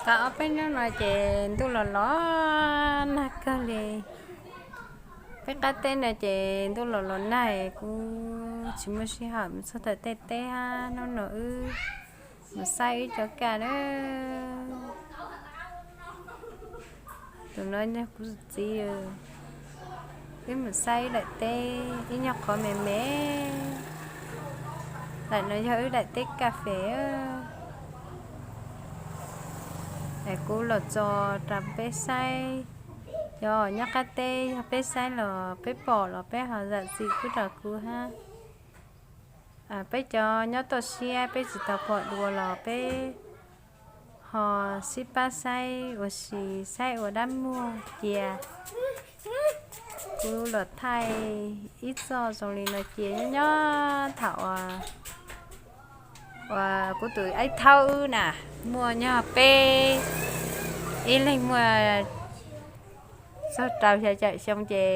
Tau ob peb hnub no ces ntuj los los nag kawg li. Peb qab teb no ces ntuj los los nag, kuv tsis muaj sij hawm mus txog tom tej teb hab. Hnub no wb mus saib wb cov kaj na. Tus no yog kuv txiv, wb mus saib wb daim teb, ib nyuag qhov me me. Daim no yog wb daim teb kas fes. Es kuv los tso rau peb saib, cov nyob qab teb yog peb saib los peb pom los peb ho zam txim pub rau kuv hab. Peb cov nyob toj siab peb tsis tau pom dua los peb ho sib pab saib ua si, saib ua dab muag cia. Kuv los thaij ib txoj zoo li no ces nyob nyob thaum uas, uas kuv tus aib thaub wb na, muaj nyog peb, ib leeg muaj txog rau xya caum xyoo ces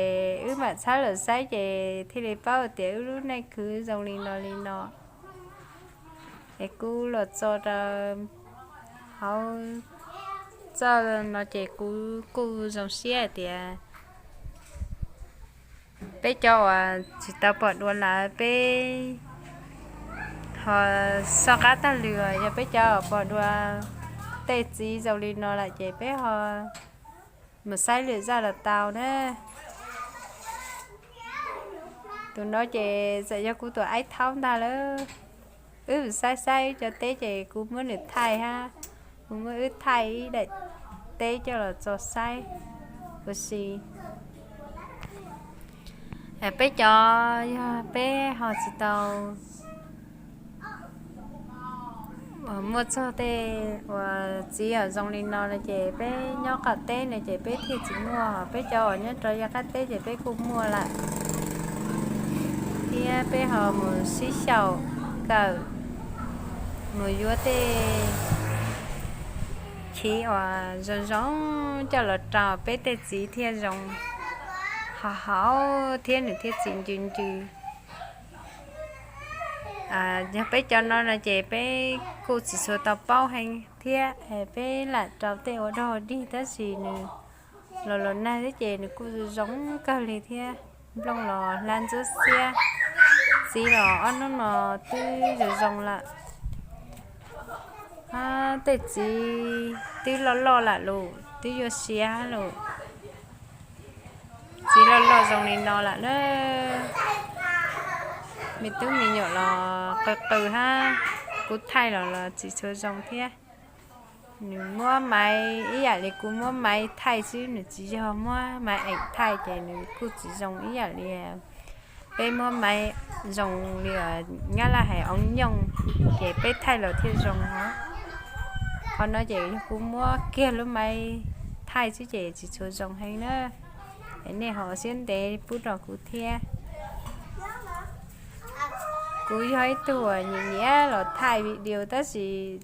wb mam txhab los saib ces thiaj li paub tias wb lub neej khwv zoo li no li no. Es kuv los tso rau hauv txoj no ces kuv kuj zoo siab hais tias peb cov uas tsis tau pom dua lawm peb ho soj qab tag lw, yog peb cov pom dua tej txiv zoo li no lawm ces peb ho mus saib lwm zaj los tau na. Tus no ces txawm yog kuv tus aib thaub ntag lawm. Wb mus saib saib wb cov teb ces kuv muab nws thaij hab, kuv muab wb thaij ib daim teb coj los tso saib ua si. Peb cov yog peb ho tsis tau muaj txog tej uas txiv zoo li no no ces peb nyob qaum teb no ces peb thiaj tsis muaj, peb cov uas nyob rau yav qab teb ces peb kuj muaj lawm. Thiab peb ho mus sib xyaum kawm, mus yuav tej chiv uas zoo zoo coj los rau peb tej txiv thiaj zoo, ho hauv thiab nws thiaj txi ncw ncw. Yog peb cov no no ces peb kuj tsis tshua tau paub heev thiab, peb lam rau tej ua dog dig tab sis nws los los nag thiab ces nws kuj zoo kawg li thiab. Nplooj los hlab ntsuab xiab, txiv los ob hnub no twb zoo zoo lawm. Tej txiv twb loj loj lawm lus, twb yuav siav lus. Txiv loj loj zoo li no lawm na. Me tub me nyuam los qw qw hab, kuv thaij los los tsis tshua zoo thiab. Nws muab maiv ib yam li kuv muab maiv thaij xwb, nws tsis yog muab maiv eem thaij ces nws kuj tsis zoo ib yam li peb muab maiv zoo li nyab laj hais oo nyooj, ces peb thaij los thiaj zoo os. Qhov no ces yog kuv muab kiag lub maiv thaij xwb ces tsis tshua zoo heev na. Es nej ho siab ntev pub rau kuv thiab. Kuv yog ib tug uas nyiam nyiam los thaij video tab sis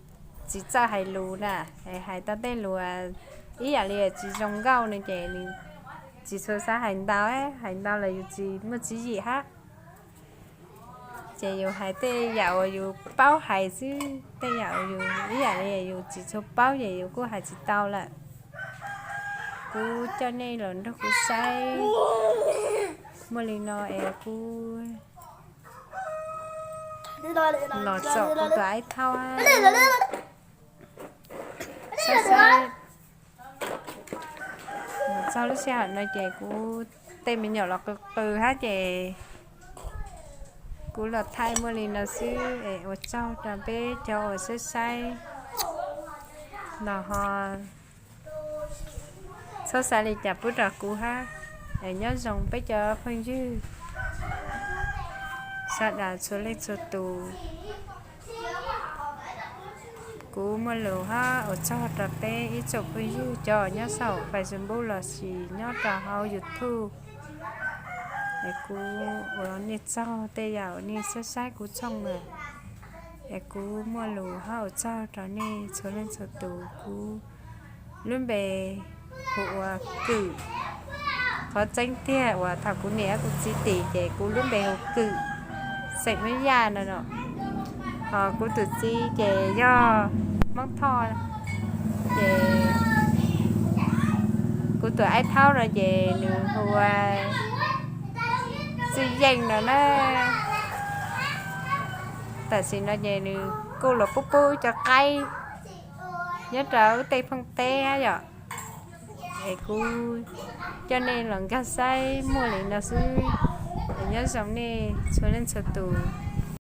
tsis txawj hais lus na, hais tau tej lus ib yam li tsis zoo nkauj no ces tsis tshua xav hais ntau, hais ntau los yus tsis muaj tswv yim hab. Ces yus hais tej yam uas yus paub hais xwb, tej yam uas yus ib yam li yus tsis tshua paub ces yus kuj hais tsis tau lawm. Kuv coj nej los nrog kuv saib muaj li no es kuv los txog kuv tus aib thaub saib saib. Txog lub sij hawm no ces kuv tej me nyuam los qw qw hab ces kuv los thaij muaj li no xwb es ua tsaug rau peb cov uas saib saib los ho txhob xav li cas pub rau kuv hab. Es nyob zoo peb cov phooj ywg sawv daws txhua leej txhua tus. Kuv muaj lus hab ua tsaug rau peb ib tsoom phooj ywg cov nyob saum Facebook lossis nyob rau hauv YouTube. Es kuv ua nej tsaug tej yam uas nej saib saib kuv tshooj lawm. Es kuv muaj lus hab ua tsaug rau nej txhua leej txhua tus. Kuv lub npe hu ua Kwm. Qhov tseeb tiag uas thaum kuv niam kuv txiv tim ces kuv lub npe hu Kwm, xeem Hmoob Yaj no no. Ho kuv tus txiv ces yog Hmoob Thoj, ces Kuv tus aib thaub no ces nws hu ua Txwj Yeej no na. Tam sim no ces nws kuj los pub pub cov qaib nyob rau tej phooj teb yom. Es kuv coj nej los nkag saib muaj li no xwb. Nyob zoo nej txhua leej txhua tus.